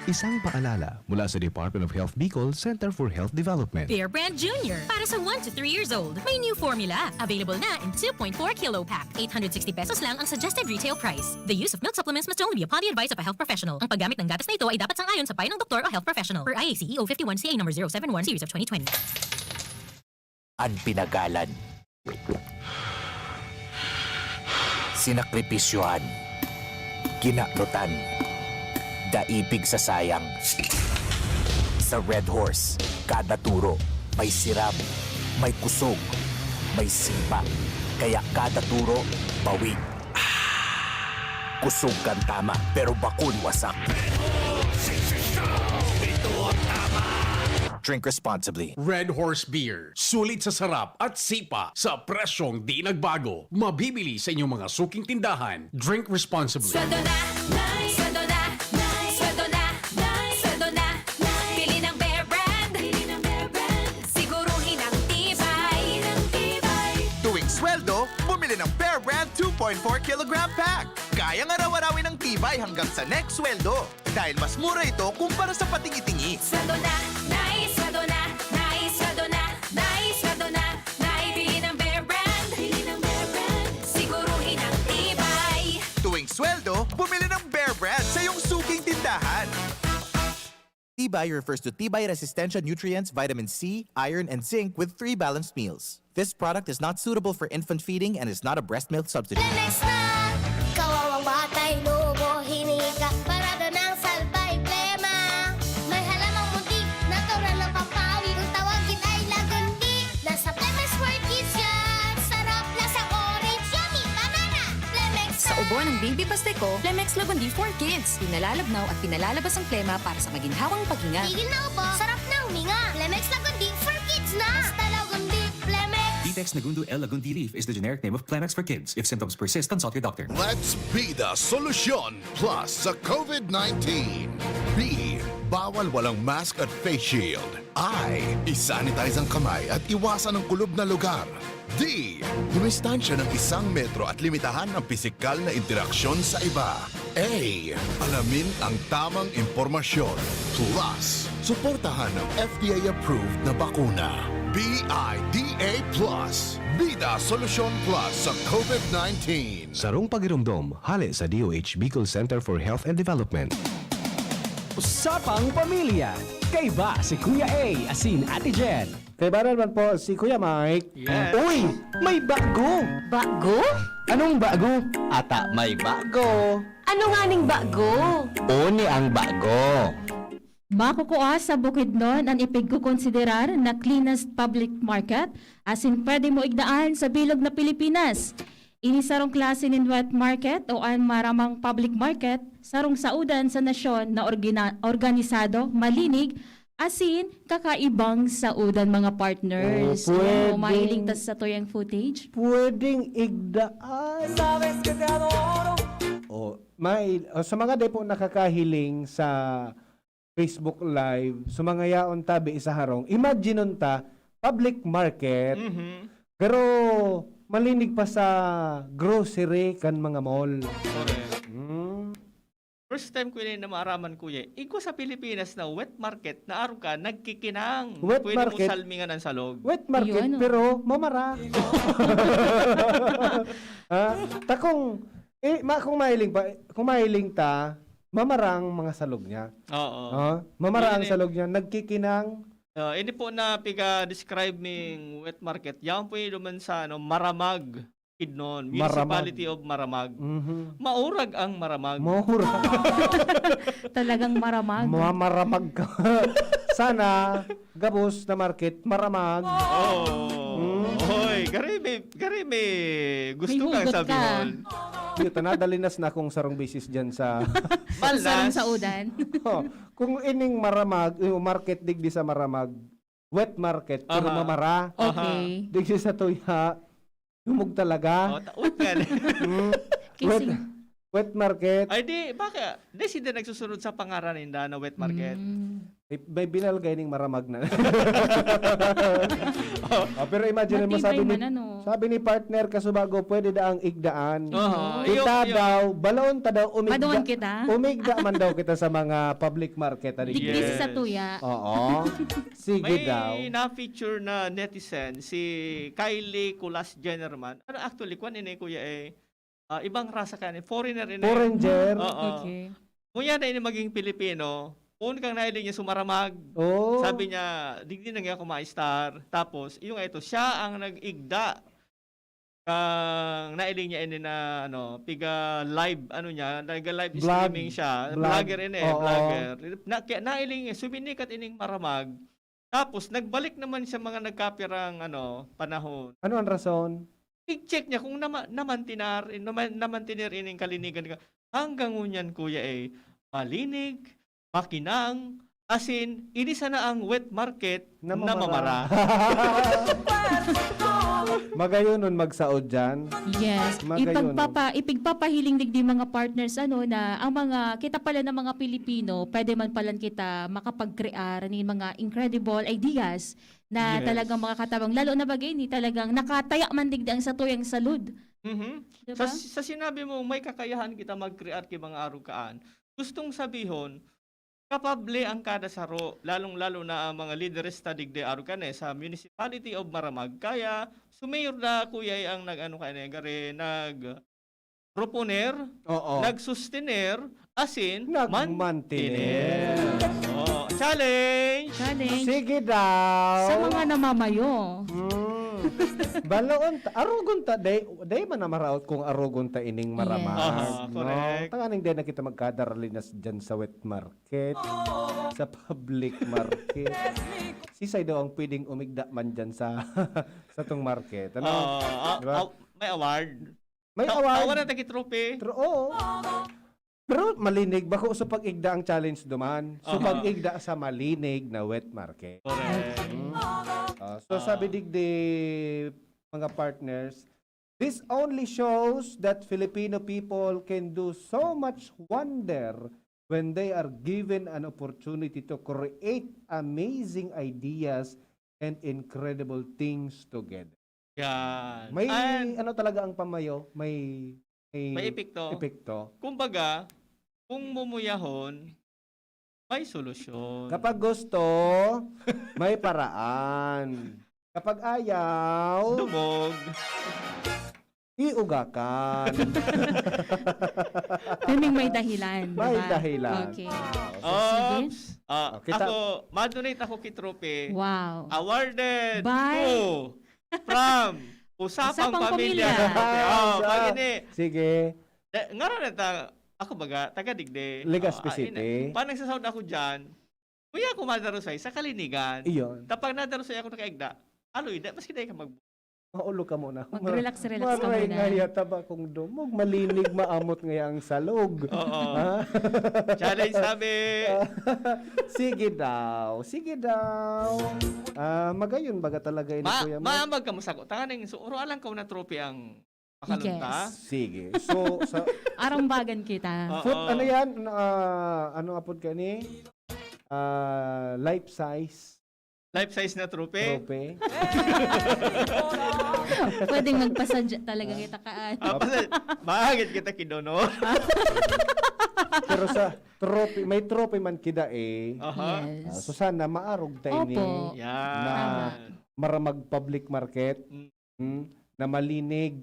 Isang paalala mula sa Department of Health Bicol Center for Health Development. Bear Brand Junior, para sa one to three years old. May new formula. Available na in two point four kilo pack. Eight hundred sixty pesos lang ang suggested retail price. The use of milk supplements must only be upon the advice of a health professional. Ang paggamit ng gatas na ito ay dapat sang-ayon sa payo ng doktor o health professional. Per I A C E O fifty-one C A number zero seven one series of twenty twenty. An pinagalan. Sinakripisyohan. Kinanutan. Dai pigsasayang. Sa Red Horse, kada turo may siram, may kusog, may sipa. Kaya kada turo, bawig. Kusog kan tama, pero bakong wasak. Drink responsibly. Red Horse Beer. Sulit sa sarap at sipa sa presyong di nagbago. Mabibili sa inyong mga suking tindahan. Drink responsibly. Sweldo na, Nay! Sweldo na, Nay! Sweldo na, Nay! Sweldo na, Nay! Pili ng Bear Brand! Pili ng Bear Brand! Siguruhin ang tibay! Ang tibay! Tuwing sweldo, bumili ng Bear Brand two point four kilogram pack. Kayang araw-arawin ang tibay hanggang sa next sweldo. Dahil mas mura ito kumpara sa patingi-tingi. Sweldo na, Nay! Sweldo na, Nay! Sweldo na, Nay! Sweldo na, Nay! Pili ng Bear Brand! Pili ng Bear Brand! Siguruhin ang tibay! Tuwing sweldo, bumili ng Bear Brand sa iyong suking tindahan. Peptide refers to T-bioresistensya nutrients, vitamin C, iron, and zinc with three balanced meals. This product is not suitable for infant feeding and is not a breast milk substitute. Lemex na! Kawawang batay, lubo, hinika, parada ng salbay, plema. May halamang muntik, natural na pampawi. Kung tawagin ay lagundi, nasa Lemex for Kids yan. Sarap, lasang orange, yummy, banana. Lemex Sa na! Ubo ng baby pastiko, Lemex Lagundi for Kids. Pinalalabnaw at pinalalabas ang plema para sa maginhawang paghinga. Tigil na ubo, sarap na huminga. Lemex Lagundi for Kids na! Basta Lagundi, Lemex! Vitex Nagundo L Lagundi Leaf is the generic name of Plemex for Kids. If symptoms persist, consult your doctor. Let's be the solution plus sa COVID nineteen. B, bawal walang mask at face shield. I, isanitize ang kamay at iwasan ang kulob na lugar. D, dumistansya ng isang metro at limitahan ang pisikal na interaksyon sa iba. A, alamin ang tamang impormasyon. Plus, suportahan ang F D A-approved na bakuna. B I D A plus. Bida Solusyon Plus sa COVID nineteen. Sarong pagiromdom, hale sa D O H Bicol Center for Health and Development. Usapang Pamilya. Kaiba si Kuya A asin Ate Jen. Kaiba naman po si Kuya Mike. Yes. Uy! May bago! Bago? Anong bago? Ata may bago. Ano nga ning bago? Oni ang bago. Makukua sa Bukidnon an ipigkokonsiderar na cleanest public market, asin pwede mo igdaan sa bilog na Pilipinas. Ini sarong klase nin wet market o an maramang public market, sarong saodan sa nasyon na orgina-, organisado, malinig, asin kakaibang saodan, mga partners. Oh, Yan, oh, pwedeng mahiling ta sa tuyang footage. Pwedeng igdaan. Sabes que te adoro. Oh, may, oh, sa mga di po nakakahiling sa Facebook Live, sa mga yaon tabi sa harong, imagine ta, public market, Mhm. pero malinig pa sa grocery kan mga mall. Correct. Mm. First time ko ini na maaraman, kuya. Igwa sa Pilipinas na wet market na arog ka, nagkikinang. Wet Pwede mo market. Salmingan ang salog. Wet market, Yun, oh. Pero mamara. Ha? Takong, eh, ma-, kung mahiling pa, kung mahiling ta, mamara ang mga salog niya. Oo. Ha? Mamara ang Yun, eh. Salog niya. Nagkikinang. Ah, ini po na piga-describe ning wet market. Yan po yung duman sa, ano, Maramag. Kidnon, Maramag. Municipality of Maramag. Mhm. Maurag ang Maramag. Maurag. Talagang maramag. Mamaramag ka. Sana, gabos na market, maramag. Oh. Hmm? Oy, gari may, gari may gusto May kang hugot ka. Sabihon. Yun, tanadalinas na akong sarong bisis dyan sa Malnas. Sarong saudan. Oh, kung ining maramag, yung market digdi sa maramag, wet market, pero Aha. Mamara. Aha. Okay. Digdi sa tuya, lumog talaga. Oh, ta-, wet nga. Hmm. Wet, Kissing. Wet market. Ay, di, baka, di sila nagsusunod sa pangaran ninda na wet market. Mm. May, may binalgay ning maramag na. Oh. Oh, pero imagine mo, Matibay sabi ni, man, ano? Sabi ni partner Kasubago, pwede daang igdaan. Oo. Kita Iyo, iyo. Daw, balaon ta daw, umigda, Paduan kita? Umigda man daw kita sa mga public market, ano, Digdi Yes. Sa tuya. Oo. Sige May daw. Na-feature na netizen, si Kylie Kulas Jennerman. Ano, actually, kwan ini, kuya, eh, ah, ibang rasa ka ni, foreigner ini. Foreigner? Oo. Okay. Kung yan na ini maging Pilipino, kung kang nailing niya sumaramag, Oh. Sabi niya, "Digdi na nga ako ma-star." Tapos, yung ito, siya ang nag-igda. Kang nailing niya ini na, ano, piga live, ano niya, nag-live Vlog. Streaming siya. Vlog. Vlogger ini, Oo. Vlogger. Na, kaya nailing niya, suminikat ining maramag. Tapos, nagbalik naman siya mga nagkapirang, ano, panahon. Ano ang rason? I-check niya kung nama-, namantinar, naman-, namantener ining kalinigan ka. Hanggang ngunyan, kuya, eh, malinig, makinang, asin, ini sana ang wet market Na na mamara. Mamara. Magayon nun magsaod dyan. Yes. Magayon nun. Ipagpapa-, ipigpapahiling digdi mga partners, ano, na ang mga, kita pala ng mga Pilipino, pwede man pala kita makapag-crear ng mga incredible ideas na Yes. talagang makakatabang. Lalo na bagay ni talagang nakataya man digdi ang satuyang salud. Mhm. Diba? Sa, sa sinabi mo, may kakayahan kita mag-create ki mga arukaan. Gustong sabihon, kapable ang kada saro, lalong-lalo na ang mga lideres ta digdi arukanes sa Municipality of Maramag. Kaya, sumayor na, kuya, ang nag-ano ka na, gari, nag-proponer, Oo. nag-sustener, asin, Nagmantener. mantener. Oo. Challenge! Challenge. Sige daw. Sa mga namamayo. Mm. Baloon ta, arugon ta, day, day man na maraot kung arugon ta ining maramag. Yes. Aha, No? correct. Tanganing day na kita magkadaralinas dyan sa wet market, sa public market. Sisay daw ang pwedeng umigda man dyan sa sa tong market? Ano? Ah, ah, Di ba? ah, may award. May Ta- award. Tawa na tagi trophy. Pero, oo. Pero malinig, bako sa pag-igda ang challenge duman. So, Aha. pag-igda sa malinig na wet market. Correct. Mm. Ah, so, Ah. sabi digdi, mga partners, this only shows that Filipino people can do so much wonder when they are given an opportunity to create amazing ideas and incredible things together. Yan. May And ano talaga ang pamayo, may may, may epekto. epekto. Kumbaga, kung mumuyahon, may solusyon. Kapag gusto, may paraan. Kapag ayaw, Dumog. iugakan. Pirming may dahilan, di May ba? dahilan. Okay. Oo. So, sige. Oops. Ah, Oh, kita- Ako, madonate ako ki trophy. Wow. Awarded By? to from Usapang Usapang Pamilya. Pamilya. Trophy. Oh, Sa- pag ini. Sige. Eh, ngaro na ta, ako baga, taga digdi. Legazpi Ah, ah, City. ini. Pag nagsasaod ako dyan, kuya ako madarusay sa kalinigan. Iyon. Tapag nadarusay ako nakaigda, aloy, da, maski dahil ka mag- Maulo ka muna. Mag-relax-relax ka Maray muna. nga yata ba kung dumog? Malinig, maamot nga ang salog. Oo. Ha? Challenge sabi. Sige daw. Sige daw. Ah, magayon baga talaga ini, Ma Kuya Mark. Maambag ka mo sako. Tanganing, so, uro alang ka na trophy ang pakalunta. Yes. Sige. So, sa Arambagan kita. Oo. foot, ano yan? Ah, ano apod ka ni? Ah, life size Life size na trophy. trophy. Pwedeng magpasadya talaga kita kaan. Ah, basta, maagad kita kidono. Pero sa trophy, may trophy man kida eh. Aha. Yes. Ah, so sana maarog ta ini Opo. Yan. na maramag public market, Mm. hmm, na malinig.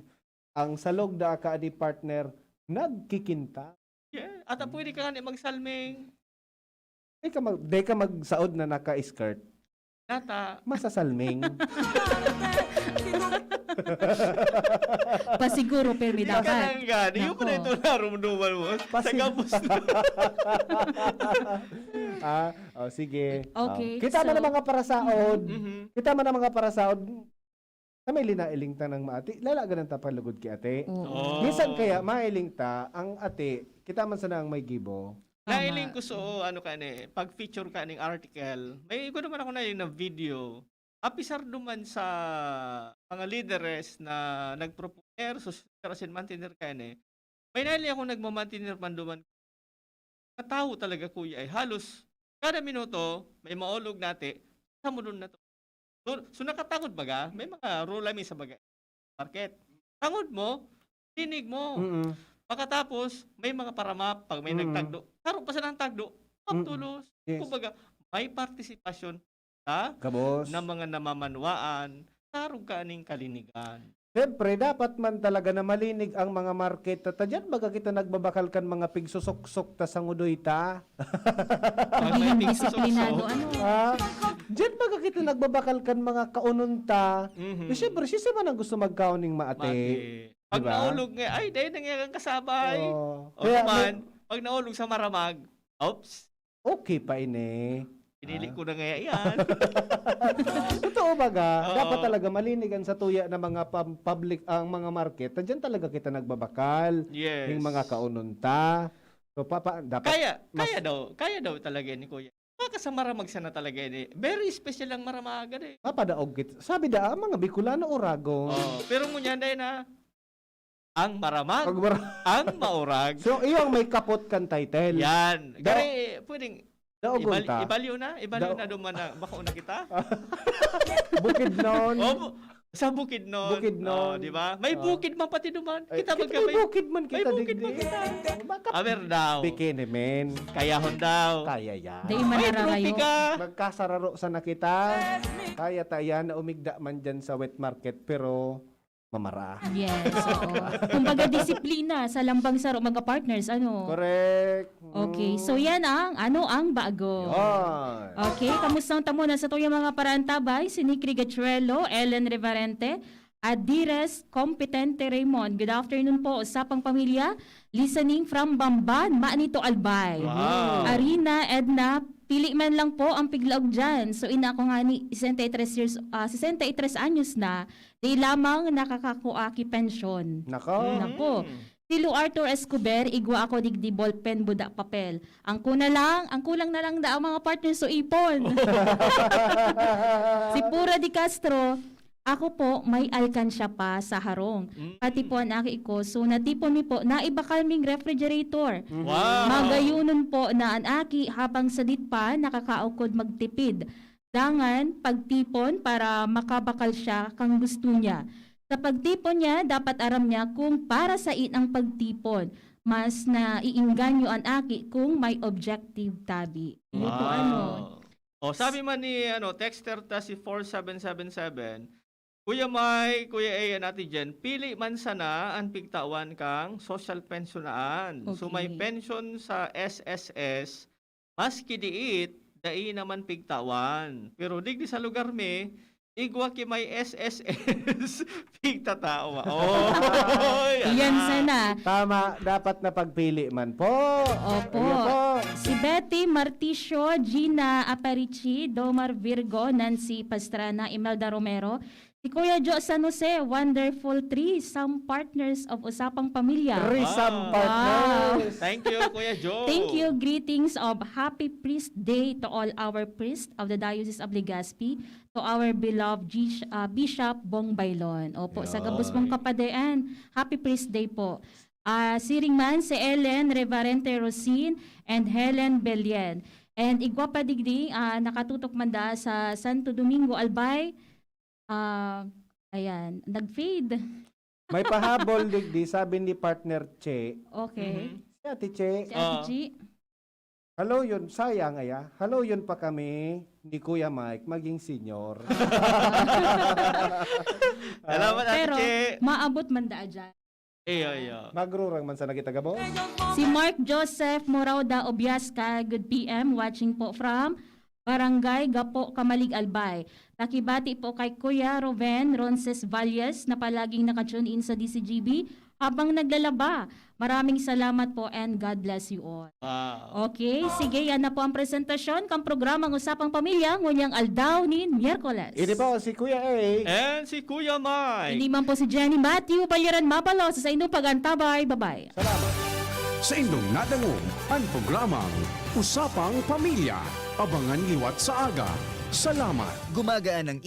Ang salog da ka ni partner, nagkikinta. Yeah. At pwede ka nga ni magsalming. Di ka, mag, di ka magsaod na naka-skirt. Nata. Masasalming. Pasiguro, pirmi Hindi ka dapat. lang gani. Yung Nako. pala ito narumduman mo. Sa Pasi- gabos na. Ah, oh, sige. Okay, Oh. Kita man so- ang mga parasaod. Mhm. Kita man ang mga parasaod. Na may linailing ta ng maati. Lalagan ta palugod ki ate. Oo. Oh. Minsan kaya, mailing ta, ang ate, kita man sana ang may gibo. Tama. Nailing ko so, ano ka ni, pag-feature ka ning article. May ko naman ako na yung na video. Apisar duman sa mga leaders na nagpropose, so, sin mantener ka ni. May nailing ako nagmamantener man duman. Katawo talaga, kuya, ay halos kada minuto, may maolog nati, sa mudon na to. So, so nakatangod baga, may mga rule mi sa baga. Market. Tangod mo, tinig mo. Mm-mm. Pagkatapos, may mga paramap, pag may Mm. nagtagdo, saro pa silang tagdo, Mm. magtulos. Yes. Kumbaga, may partisipasyon ta Kabos. na mga namamanwaan, tarog ka ning kalinigan. Siyempre, dapat man talaga na malinig ang mga market. Tata, dyan baga kita nagbabakal kan mga pigsusuksok ta sa ngudoy ta? Pag may Pagiging pigsusuksok. disiplinado, ano? Ha? Dyan baga kita nagbabakal kan mga kaunon ta? Mhm. Eh, siyempre, sisi man ang gusto magkaon ning maate. Mati. Pag Diba? naulog nga, ay, dahil nangyayang kasabay. Oo. O Kaya naman, may- pag naulog sa maramag, oops, Okay pa ini. pinili Ah. ko na nga yan. Totoo baga, Oo. dapat talaga malinig ang satuya na mga pam- public, ang mga market. Diyan talaga kita nagbabakal. Yes. Yung mga kaunon ta. So, papa, dapat Kaya, mas- kaya daw, kaya daw talaga ni Kuya. Baka sa maramag sana talaga ni. Very special ang maramag, eh. Papadaog kit. Sabi da, ang mga Bicolano, oragon. Oh, pero ngunyan dahil na, ang maramag, Pag mara- ang maurag. So, iyo ang may kapot kan title. Yan. Da- Gari, pwedeng Daogon ibal- ta. Ibalyo na, ibalyo Da- na duman na, baka una kita. Bukidnon. Oh, bu- sa Bukidnon. Bukidnon. Oh, di ba? May Oh. bukid man pati duman. Ay, Kita kita, magkabay. may bukid man May kita bukid digdi. man kita. Baka Aber daw. Bikini, men. Kayahon daw. Kaya yan. Dai May manararayo. trophy ka. Magkasararo sana kita. Kaya ta yan na umigda man dyan sa wet market, pero mamara. Yes, oo. Kumbaga, disiplina sa lambang saro, mga partners, ano? Correct. Okay, so yan ang ano ang bago. Yan. Okay, kamusta ang tamo na sa tuyang mga parantabay? Si Nick Rigachuelo, Ellen Reverente, Adires Competente Raymond. Good afternoon po, Usapang Pamilya. Listening from Bamban, Manito, Albay. Wow. Arina, Edna, pili man lang po ang piglaog dyan. So, ina ko nga ni sesenta y tres years, ah, sesenta y tres anyos na, di lamang nakakakua ki pensyon. Nako. Nako. Si Lou Arthur Escobar, igwa ako digdi ballpen, buda papel. Ang kuna lang, ang kulang na lang da ang mga partner so ipon. Si Pura de Castro, ako po, may alkansya pa sa harong. Mm. Pati po ang aki ko, so natipon mi po, naibakal ming refrigerator. Wow. Magayunon po na an aki habang sadit pa, nakakaukod magtipid. Dangan, pagtipon para makabakal siya kang gusto niya. Sa pagtipon niya, dapat aram niya kung para sain ang pagtipon. Mas naiinganyo an aki kung may objective tabi. Iyo po, Wow. ano. O, sabi man ni, ano, texter ta si four seven seven seven, "Kuya Mike, Kuya A, and Ate Jen, pili man sana an pigtawan kang social pensionaan. So, may Okay. pension sa S S S, maski diit, dai naman pigtawan. Pero digdi sa lugar mi, igwa ki may S S S, pigtatawa." Oh, Iyan yan. sana. Tama, dapat na pagpili man po. Opo. Ayan po. Si Betty Marticio, Gina Aparici, Domar Virgo, Nancy Pastrana, Imelda Romero, si Kuya Jo San Jose, Wonderful Three, some partners of Usapang Pamilya. Threesome Wow. partners. Thank you, Kuya Jo. Thank you. Greetings of Happy Priest Day to all our priests of the Diocese of Legazpi, to our beloved G-, ah, Bishop Bong Bailon. Opo, sa gabos mong Yoy. kapadean, Happy Priest Day po. Ah, siring man si Ellen Reverente Rosin and Helen Belian. And igwa pa digdi, ah, nakatutok man da sa Santo Domingo, Albay. Ah, ayan, nag-fade. May pahabol digdi, sabi ni partner Che. Okay. Mhm. Si Ate Che. Si Ate Ah. Chi. Hello yun, sayang aya. Hello yun pa kami ni Kuya Mike, maging senior. Salamat, Ate Pero, Che. maabot man da dyan. Iyo, iyo. Magrurang man sana kita, gabos. Si Mark Joseph Morauda Obiasca, good P M, watching po from Barangay Gapo, Camalig, Albay. Pakibati po kay Kuya Roven Ronces Valles na palaging naka-tune in sa D C G B habang naglalaba. Maraming salamat po and God bless you all. Wow. Okay, sige, yan na po ang presentasyon kang programang Usapang Pamilya ngunyang aldaw nin Miyerkules. Ini po si Kuya A. And si Kuya Mike. Ini man po si Jenny Matthew Paliran Mapalo sa saindong pag-antabay. Bye-bye. Salamat. Sa indong nadangog an programang Usapang Pamilya. Abangan liwat sa aga. Salamat. Gumagaan ang